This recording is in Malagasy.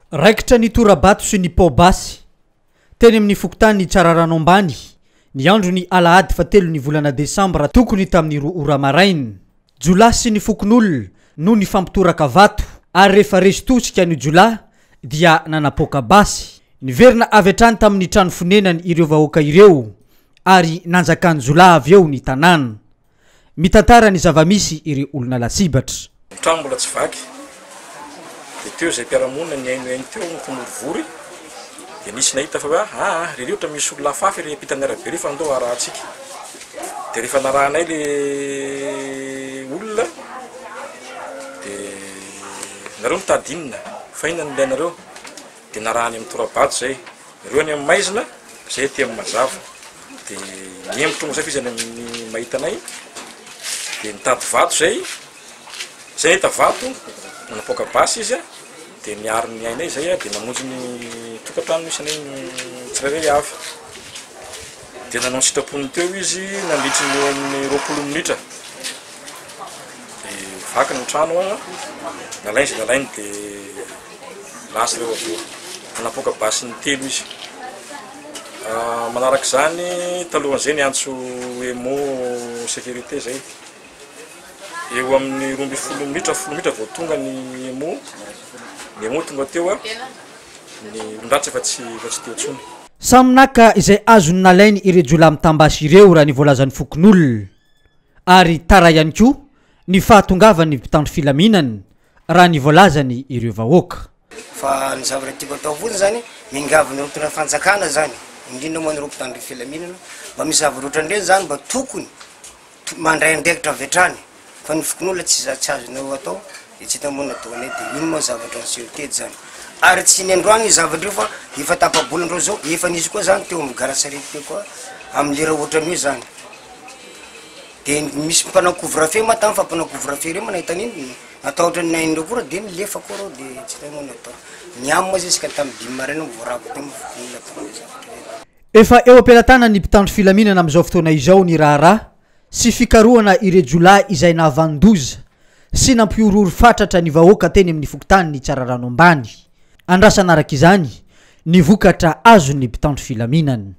Raikitra ny tora-bato sy ny pao-basy teny amin'ny fokontany Tsararano Ambany ny andron'ny alahady fahatelon'ny volana desambra tokony tamin'ny roa ora maraina. Jiolahy sy ny fokonolona no nifampitoraka vato ary rehefa resy tosika ny jiolahy dia nanapoaka basy. Niverina avy hatrany tamin'ny trano fonenany ireo vahoaka ireo ary nanjakan'ny jiolahy avy eo ny tanàna. Mitantara ny zava-misy ireo olona lasibatra. Ny trano mbola tsy vaky dia teo izay mpiara-monina nihainohaino teo nitomorivory dia nisy nahita fa hoe aa ry ohatra misy olona afafy ery ampitan'ny arabe ery fa andao harahantsika. Dia rehefa narahanay le olona dia nareo mitady inona fa inona no ilainareo? Dia narahany amin'ny tora-bato izay, ireo any amin'ny maizina, izay aty amin'ny mazava. Dia nihemotra moa izay fa izy any amin'ny mahita anay, dia nitady vato izay, izay nahita vato, nanapoaka basy izy, dia niaro ny ainay izay, dia namonjy ny tokantrano misy anay ny tsirairay avy. Dia nanao ny sitrapony teo izy nandritry ny eo amin'ny 20 minitra. Dia vaky ny trano, nalainy izay nalainy dia Lasa ireo avy eo. Nanapoaka basy intelo izy. Manaraka izany, talohan'izay niantso EMO sécurité izay. Eo amin'ny 12 minitra, 10 minitra vao tonga ny EMO. Ny EMO tonga teo, ny olon-dratsy efa tsy efa tsy teo intsony. Samy naka izay azony nalainy ireo jiolahy mitam-basy ireo raha ny voalazan'ny fokonolona. Ary tara ihany koa ny fahatongavan'ny mpitandro filaminana raha ny voalazany ireo vahoaka. Fa ny zavatra tiako atao fotsiny zany, miangavy an'ireo mpitondra fanjakana zany, indrindra moa an'ireo mpitandro filaminana, mba misy zavatra ohatran'ireny zany mba tokony mandray andraikitra avy hatrany, fa ny fokonolona tsy za- tsy azonareo atao de tsy hita moa ny ataonay, de ino moa ny zavatra niseho teto zany, ary tsy ny androany io zavatra io fa efa tapa-bolana zao, efa nisy koa zany teo amin'ny gara sarety teo koa amin'ny lera ohatran'io zany. De misy mpanao couvre feu ma tany fa mpanao couvre feu reo ma nahita an'iny natahotra ny ain'ireo koa reo de nilefa koa reo de tsy hainay moa ny atao. Ny amy moa jusqu'à tamin'ny dimy maraina vao voarabo teo moa fokonolona tamin'izay zavatra izay. Efa eo am-pelatanan'ny mpitandro filaminana amin'izao fotoana izao ny raharaha sy fikarohana ireo jiolahy izay nahavanon-doza sy nampihorohoro fatratra ny vahoaka teny amin'ny fokontanin'i Tsararano Ambany. Andrasana araka izany ny vokatra azon'ny mpitandro filaminana.